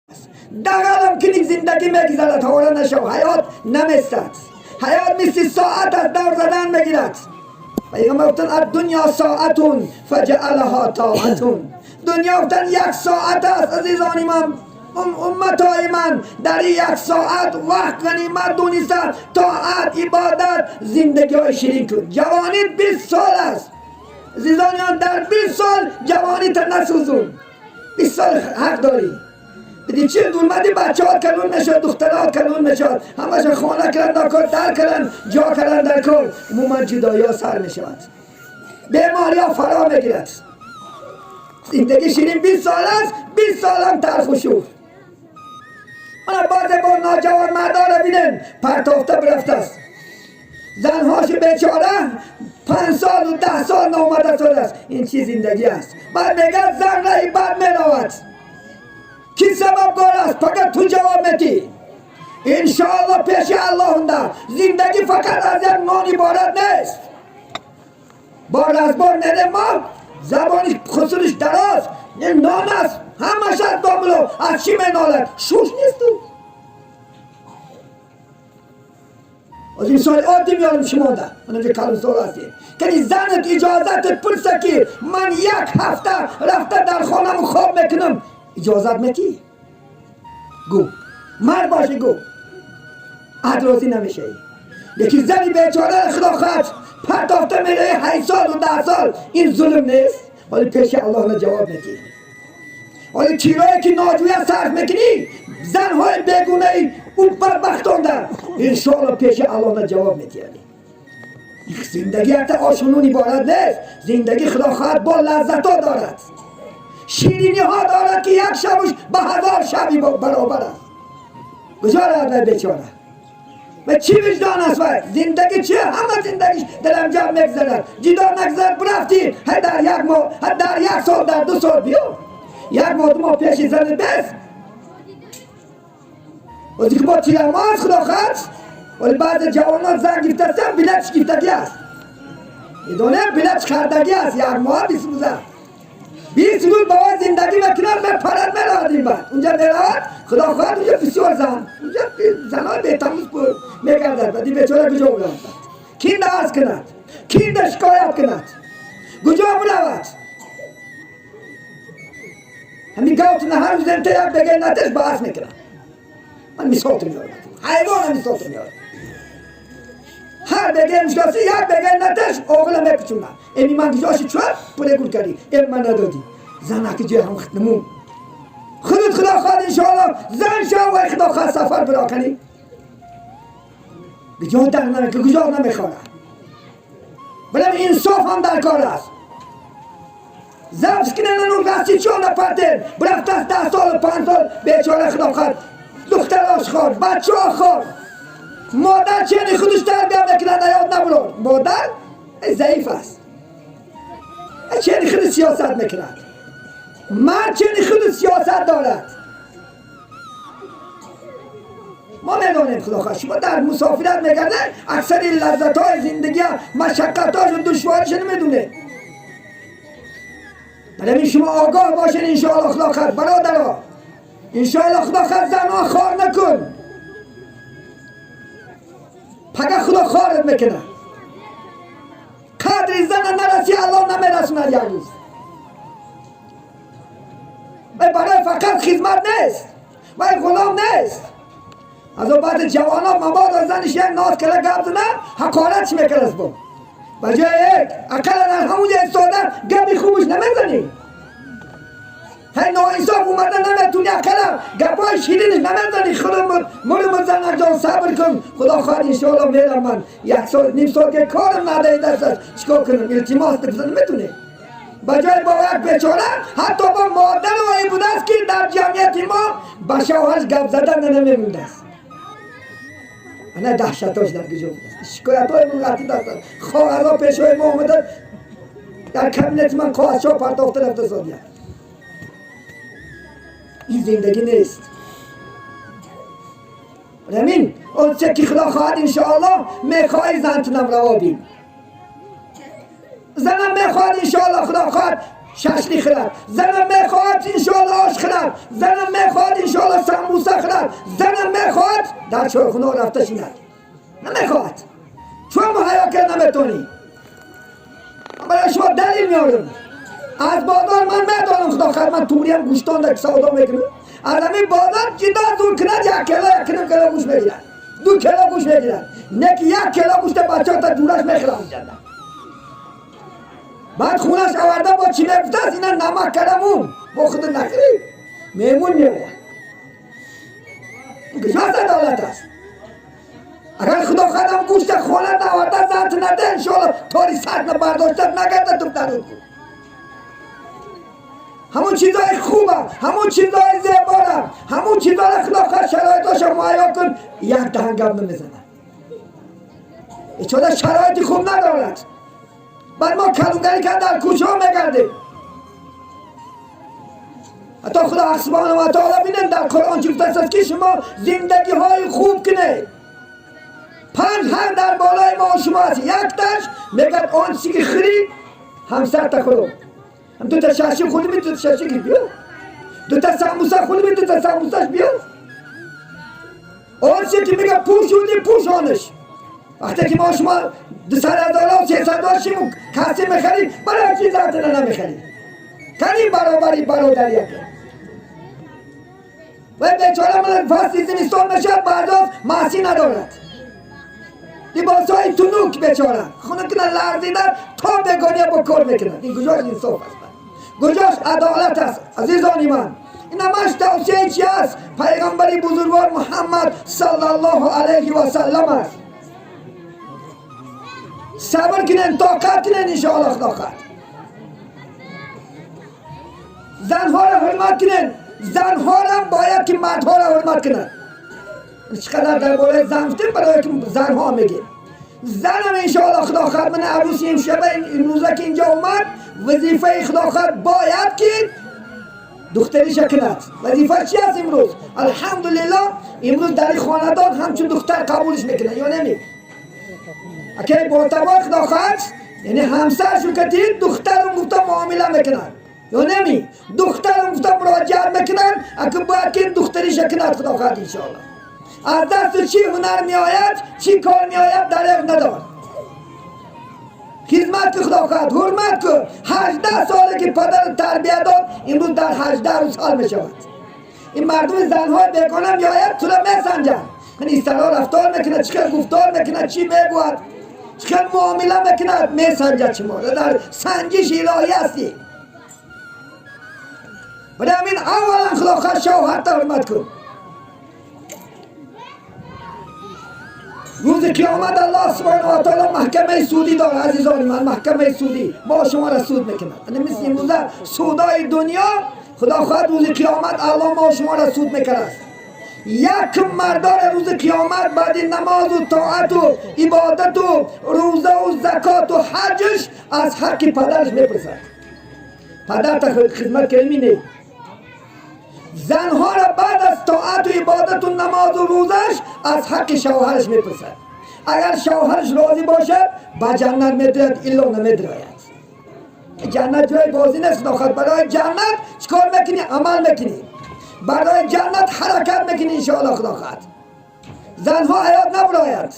Дағалам кунӣ, зиндагӣ мегузарад, ҳора нашав, ҳаёт наместад. Ҳаёт мисли соат аз давр задан мегирад. Пайғамбар гуфтанд: الدنيا ساعة فاجعلها طاعة. Дунё, гуфтанд, як соат аст. Азизони ман, умматои ман, дар ин як соат вақт ғанимат дониста, тоат, ибодат, зиндагиҳои ширин кун. Ҷавонӣ 20 сол аст, азизониён. Дар 20 сол ҷавонита насӯзун. 20 сол ҳақ дорӣ. Биди чи дурмади, бачаҳо калон мешавад, духтарҳо калон мешавад, ҳамаша хона карданд дар кор, дар карданд, ҷо карданд дар кор. Умуман ҷудоиҳо сар мешавад, бемориҳо фаро мегирад. Зиндагӣ ширин 20 сол аст, 20 солам талху шур. Мана баъзе бор ноҷавон мардора бинен, партофта бирафтааст занҳоши бечора, 5 солу 10 сол наомада солааст. Ин чи зиндагӣ аст? Баъд мегӯяд, зан раи бад меравад. Ки сабабгор аст? Фақат ту ҷавоб метӣ, иншоалло, пеши Аллоҳунда. Зиндагӣ фақат аз як нон иборат нест. Бор аз бор мерем мо, забони хусуриш дароз, нон аст, ҳамаш аз домло. Аз чӣ менолад? Шуш несту. Аз мисоли оддӣ меорам шумода, манҷа калонсол ҳастем. Кани занат иҷозатат пурса, ки ман як ҳафта рафта дар хонаму хоб мекунам, иҷозат метӣ? Гӯ, мард бошӣ, гӯ, ад розӣ намешавӣ. Лекин зани бечора, худо хоҳад, партофта мераи 8 солу 10 сол. Ин зулм нест? Ҳоли пеши Аллоҳ на ҷавоб медиҳӣ. Ҳоли чирое ки ноҷӯя сарф мекунӣ, занҳои бегунаи ӯ бадбахтонда, иншоалло, пеши Аллоҳ на ҷавоб медиҳӣ. Зиндагӣ якта ошунун иборат нест. Зиндагӣ, худо хоҳад, бо лаззатҳо дорад, шириниҳо дорад, ки як шабуш ба ҳазор шаби баробар аст. Куҷо равад вай бечора? Ва чӣ виҷдон аст вай? Зиндагӣ чи? Ҳама зиндагиш дарамҷам мегзарад, ҷидо нагзарад. Бирафтӣ, ҳа дар як моҳ, ҳа дар як сол, дар 2 сол биё, як моҳ, 2 моҳ пеши зани бес. Ози ки бо тирамоҳ аст, худо хоҳад, вале баъзе ҷавонон зан гирифтастан, билетш гирифтагӣ аст, медонем, билетш хардагӣ аст, як моҳ, 20 рӯза. 20 рӯз ба вай зиндагӣ мекунад, мепарад, меравад. Ин баъд унҷа меравад, худо хоҳад, унҷа бисёр зан, унҷа занҳои бетамуз мегардад. Баъди бечора куҷо биравад? Кин арз кунад, кин шикоят кунад, куҷо биравад? Ҳамин гавтуна ҳар рӯз емта як бегай натеш, баҳс мекунад. Ман мисолту меорам, ҳайвона мисолту меорам. Ҳар бегай мишкоси, як бегай натеш, оғила мекучунад. Эми ман куҷоши, чуа пуле гул кардӣ, эми ман надодӣ. Занаки ҷои ҳам хитнамун худут, худо хоҳад, иншоалло, зан шав вай, худо хоҳад, сафар биро канӣ. Куҷо дар куҷо намехорад? Балам инсоф ҳам дар кор аст. Забс кинанану расти чо напартен бирафтааст 10 солу 5 сол бечора, худо хоҳад, духтарош хор, бачаҳо хор. Модар чени худаш тарбия мекунад, аёд набурор. Модар заиф аст, чени худ сиёсат мекунад. Мард чени худ сиёсат дорад. Мо медонем, худо хоҳад, шумо дар мусофират мегардед, аксари лаззатҳои зиндагия, машаққатҳошу душвориша намедонед. Барои шумо огоҳ бошед, иншоалло, худо хоҳад, бародаро, иншоалло, худо хоҳад, занҳо хор накун, пага худо хорат мекунад. Қадри зана нараси, Аллоҳ намерасонад як рӯз. Вай барои фақат хизмат нест, вай ғулом нест. Аз он баъди ҷавонон мабодо заниш як ноз кара гап зана, ҳақоратш мекард. Бо ба ҷои як ақаллан дар ҳамун ҷо истода гапи хубаш намезанӣ. Ҳай, ноинсоф омада наметуни, ақаллан гапҳои ширинаш намезанӣ. Худо мурмур, занакҷон, сабр кун, худо хоҳад, иншоалло, мерам ман як сол, ним сол ки корам надаи дасташ, чикор кунам, илтимос наметунӣ. Ба ҷои бо як бечора, ҳатто бо модарое будааст, ки дар ҷамъияти мо ба шавҳараш гап задан намемондааст. Ана даҳшатош дар куҷо будааст? Шикоятҳои муғатӣ даст, хоҳарҳо пешои мо омада, дар кабинети ман коғазчо партофта рафта содия. Ин зиндагӣ нест. Рамин онче ки худо хоҳад, иншоаллоҳ, мехоҳӣ зантунам раво бин, занам мехоҳад, иншоаллоҳ, худо хоҳад. шашлик хӯрад, занам мехоҳад, иншоалло, ош хӯрад, занам мехоҳад, иншоалло, самбуса хӯрад, занам мехоҳад дар чойхона рафта шинад. Намехоҳад, чун муҳайё кард наметонӣ. Ман барои шумо далил меорам аз бозор. Ман медонам, худо хар, ман туриям гӯштон дар савдо мекунам. Аз ҳамин бозор ҷидо зур кунад, 1 кило, 1.5 кило гӯшт мегирад, 2 кило гӯшт мегирад. Не ки 1 кило гӯшта бачаҳо ҷураш мехӯрам. Баъд хунаш оварда, бо чӣ мегуфтааст? Ина намак кардамун, бо худ нахӯрӣ, меҳмон меояд. Куҷост адолат аст? Агар худо хадам гӯшта хона наоварда, зант наде, иншоалло, тори сар бардошта нагарда ту дарун кун. Ҳамун чизои хуба, ҳамун чизои зебора, ҳамун чизоро худо хад шароитоша муҳайё кун, як даҳан гап намезанад. Ичода шароити хуб надорад. Баъд мо калонгарӣ кард, дар кӯчаҳо мегардем. Ҳатто худо субҳанаҳу ва таоло, бинем, дар Қуръон чӣ гуфтааст, ки шумо зиндагиҳои хуб кунед. Панҷ ҳақ дар болои мо шумо аст. Якташ мегӯяд: он чизе ки хӯрӣ, ҳамсарта хӯрон. Дута шашлик хӯрдӣ, дута шашлик биё, дута самбуса хӯрдӣ, дута самбусаш биё. Он чизе ки мега пӯшудӣ, пӯшонаш. Вақте ки мо шумо 200 ҳазора, 300 ҳазор шиму касе мехарӣ, барои чи зантана намехарӣ? Кани баробари бародария? Ва бечора ман фасли зимистон мешавад, баъзоз маъсӣ надорад, либосҳои тунук, бечора хунукна, ларзида то бегония бо кор мекунад. Ин куҷош инсоф аст? Куҷош адолат аст? Азизони ман, ин ҳамаш тавсияи чи аст? Пайғамбари бузургвор Муҳаммад саллаллоҳу алайҳи васаллам аст. Сабр кунен, тоқат кунен, иншоалло, худо хоҳад. Занҳоро ҳурмат кунен, занҳорам бояд ки мардҳоро ҳурмат кунанд. Чӣ қадар дар бораи зан гуфтем, барои ки занҳо мегем. Занам, иншоалло, худо хоҳад, ман арӯси имшаба имрӯза ки инҷо омад, вазифаи худо хоҳад бояд ки духтариша кунад. Вазифа чи аст имрӯз? Алҳамдулилло, имрӯз дар ин хонадон ҳамчун духтар қабулш мекунад ё неми? Акай ботабор, худо хоҳад, яъне ҳамсаршу кати духтарум гуфта муомила мекунад ё неми? Духтарум гуфта муроҷиат мекунад. Аку бояд ки духтариша кунад, худо хоҳад, иншоалло. Аз дасту чӣ ҳунар меояд, чӣ кор меояд, дареғ надор, хизмат ку, худо хоҳад, ҳурмат ку. 18 соле ки падар тарбия дод, имрӯз дар 18 рӯз ҳал мешавад. Ин мардуми занҳои бегона меояд, тура месанҷанд. Ин саро рафтор мекунад, чӣ хел гуфтор мекунад, чӣ мегӯяд, чӣ хел муомила мекунад, месанҷад шуморо. Дар санҷиши илоҳӣ ҳастӣ. Барои ҳамин аввалан, худо хоҳад, шавҳарта ҳурмат кун. Рӯзи қиёмат Аллоҳ субҳанаҳу ва таоло маҳкамаи судӣ дорад, азизони ман. Маҳкамаи судӣ мо шуморо суд мекунад, мисли имрӯза судои дунё. Худо хоҳад, рӯзи қиёмат Аллоҳ мо шуморо суд мекунад. Як мардора рӯзи қиёмат баъди намозу тоату ибодату рӯзаву закоту ҳаҷш аз ҳаққи падараш мепурсад: падарта хизмат кардӣ, не? Занҳоро баъд аз тоату ибодату намозу рӯзаш аз ҳаққи шавҳараш мепурсад. Агар шавҳараш розӣ бошад, ба ҷаннат медирояд, илло намедирояд. Ҷаннат ҷои бозӣ нест, худо. Барои ҷаннат чӣ кор мекунӣ? Амал мекунӣ, барои ҷаннат ҳаракат мекунӣ, иншоалло, худо хоҳад. Занҳо ҳаёт набурояд.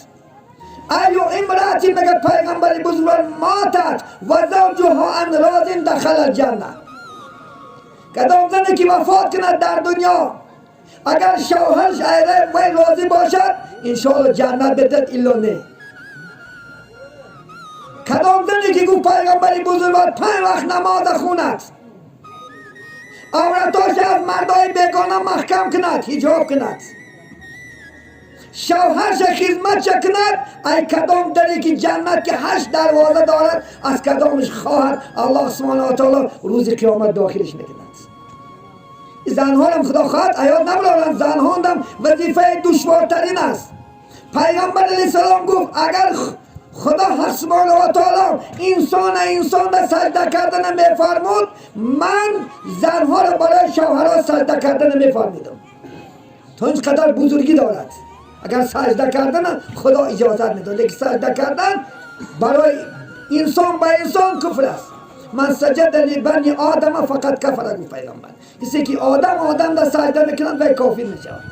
أي امرأة, мега пайғамбари бузургвор, ماتت وزوجها عن راض دخل الجنة. Кадом зане ки вафот кунад дар дунё, агар шавҳарш вай розӣ бошад, иншоалло, ҷаннат медиҳад, илло не. Кадом зане ки, гуфт пайғамбари бузургвор, панҷ вақт намоза хунад, авратоша аз мардои бегона маҳкам кунад, ҳиҷоб кунад, шавҳарша хизматша кунад, ай кадом даре ки ҷаннат ки ҳашт дарвоза дорад, аз кадомаш хоҳад, Аллоҳ субҳана ва таоло рӯзи қиёмат дохилиш мекунад. Занҳорам, худо хоҳад, аёд набароранд. Занҳондам вазифаи душвортарин аст. Пайғамбар алайҳиссалом гуфт: агар худо ҳақ субҳана ва таоло инсона инсонда сажда кардана мефармуд, ман занҳоро барои шавҳарҳо сажда кардана мефармудам. То ин қадар бузургӣ дорад. Агар сажда кардана худо иҷозат медод, лекин сажда кардан барои инсон ба инсон куфр аст. من سجد لبنی آدم فقد کفر. گفت پیغمبر کسی که آدم آدم در سجده میکند وی کافر میشود.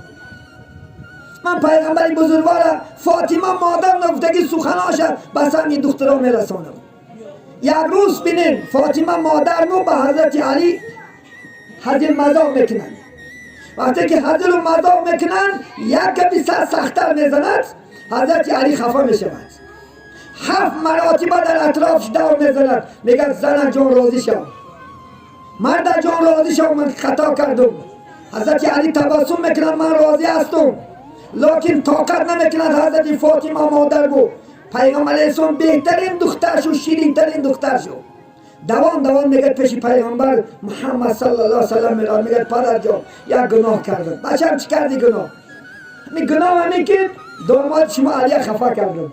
من پیغمبر بزرگوار فاطمه مادر نگفتگی سخناش به سمی دخترها میرسانم. یک روز بینین فاطمه مادر مو به حضرت علی هزل مذاق میکنن. وقتی که هزل و مذاق میکنن یک کمی سر سختتر میزند، حضرت علی خفه میشود. 7 مراتبه در اطرافش دور میزند، میگه زن جان راضی شو، مرد جان راضی شو، من خطا کردم. حضرت علی تبسم میکند، من راضی هستم، لکن طاقت نمیکند. حضرت فاطمه مادر بود پیغمبر علیه السلام بهترین دختر شو، شیرینترین دختر شو. دوان دوان میگه پیش پیغمبر محمد صلی الله علیه و سلم میره، میگه پدر جان یک گناه کردم. بچم چی کردی گناه؟ می گناه همین که داماد شما علی خفه کردم.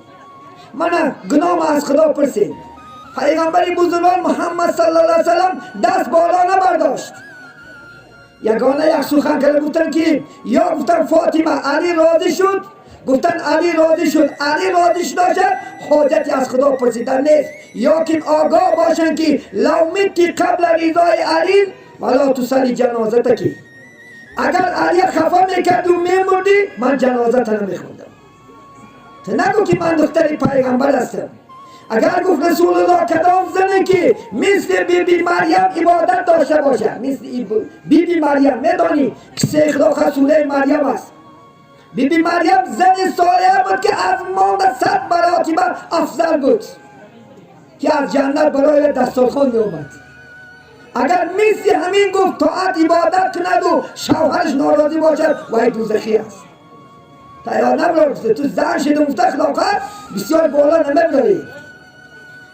من گناه از خدا پرسید. پیغمبر بزرگوار محمد صلی الله علیه و سلم دست بالا نبرداشت، یگانه یک سخن کرد. گفتن که یا گفتن فاطمه علی راضی شد، گفتن علی راضی شد، علی راضی شد حاجتی از خدا پرسیدن نیست. یا که آگاه باشن که لو متی قبل رضای علی ولا تصلی جنازتک، اگر علی خفه میکرد و میمردی من جنازه نمیخوندم. تو نگو که من دختر پیغمبر هستم. اگر گفت رسول الله کدام زنی که مثل بی بی مریم عبادت داشته باشه، مثل بی بی مریم، میدانی قصه خدا سوره مریم است. بی بی مریم زن صالحه بود که از مانده 100 مراتبه افضل بود که از جنت برای دسترخوان می اومد. اگر مثل همین گفت طاعت عبادت کند و شوهرش ناراضی باشد وای دوزخی است. تیار نبرار تو زن شده گفته خلاقت بسیار بالا نمیبراری.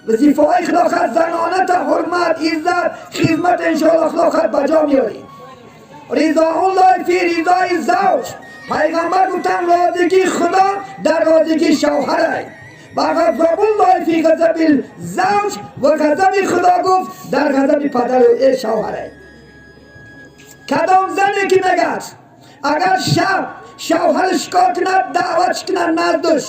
وظیفه های خلاقت زنانه تا حرمت عزت خدمت انشاءالله خلاقت بجا میاری. رضا الله فی رضای زوج، پیغمبر گفتن راضیگی خدا در راضیگی شوهر و غضب الله فی غضب الزوج و غضب خدا گفت در غضب پدر و شوهر. کدام زنی که میگد اگر شب شوهرش کار کند دعوتش کند نزدش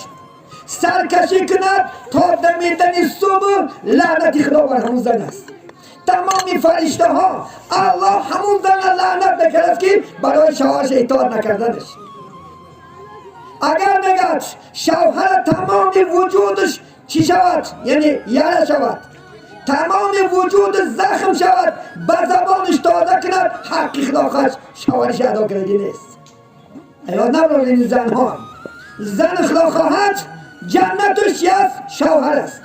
سرکشی کند تا دمیدن صبح لعنت خدا بر همون زن است. تمام فرشته ها الله همون زن لعنت میکرد که برای شوهرش اطاعت نکردنش. اگر میگد شوهر تمام وجودش چی شود، یعنی یره شود، تمام وجود زخم شود، به زبانش تازه کند، حق خلاقش شوهرش ادا کردی نیست. ایاد نبرارین زن ها، زن خدا جنتش است شوهر است،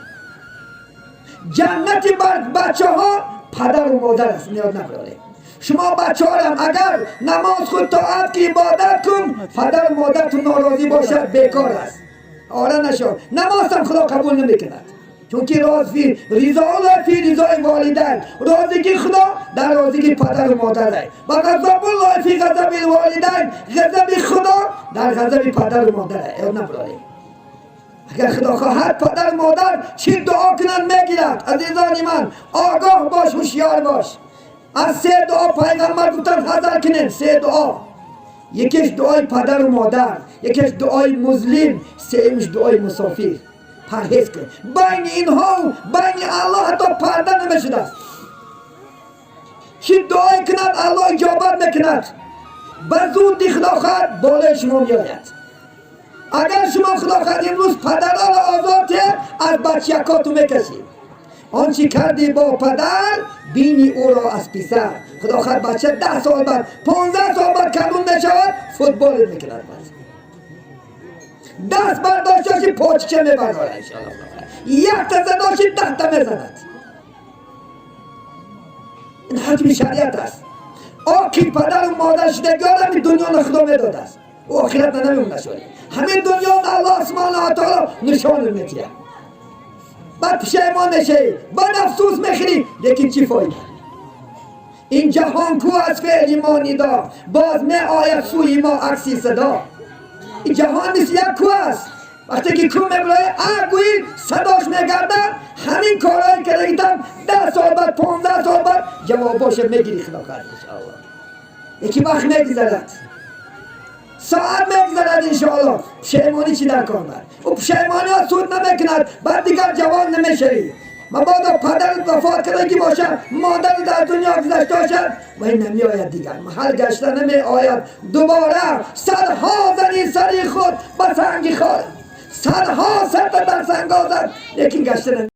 جنت بر بچه ها پدر و مادر است. نیاد نبرارین شما بچه ها اگر نماز خود طاعت که عبادت کن پدر و مادرتون ناراضی باشد بیکار است، آره نشو، نماز هم خدا قبول نمیکند. چون که راضی رضا الله فی رضای والدین، راضیگی خدا در راضیگی پدر و مادر و غضب الله فی غضب الوالدین، غضب خدا در غضب پدر و مادر. یاد نبراریم اگر خدا خواهد پدر و مادر چی دعا کنند میگیرد. عزیزان من آگاه باش، هوشیار باش. از 3 دعا پیغمبر گفتن حذر کنین، 3 دعا، یکیش دعای پدر و مادر، یکیش دعای مظلم، سیمش دعای مسافر. پرهیز کن بین اینها و بین الله حتی پرده نمیشده است. چی دعای کند الله اجابت میکند، به زودی خدا خواهد بالای شما میآید. اگر شما خدا خواهد امروز پدرها را آزاد از بچیکاتو میکشید. آنچه کردی با پدر بینی او را از پسر. خدا خواهد بچه 10 سال بعد 15 سال بعد کلون میشود فوتبال میکند، دست برداشته پاچه میبرداره انشاءالله، یک تا زداشی 10 تا میزند. این حکم شریعت است. آکی پدر و مادر شده گارم دنیا را خدا میداد است و آخرت نمیمونه شده. همین دنیا الله سبحانه و تعالی نشان میده. بعد پشیمان میشی، بعد افسوس میخوری، لیکن چی فایده؟ این جهان کو از فعل ما ندا، باز می آید سوی ما عکسی صدا. این جهان نیست یک کو است، وقتی که کو میبرای اگویی صداش میگردد. همین کارهایی که دیدم 10 سال بعد 15 سال بعد جواب باشه میگیری خدا خیر انشاءالله. یکی وقت میگذرد، ساعت میگذرد انشاءالله. پشیمانی چی در کار بر؟ او پشیمانی ها سود نمیکند، بعد دیگر جوان نمیشوی. Мабодо падарат вафот кардагӣ бошад, модарат дар дунё гузашта бошад, вай намеояд, дигар маҳал гашта намеояд дубора. Садҳо зани сари худ ба санги хор, садҳо сарта дар санго зад, лекин гашта.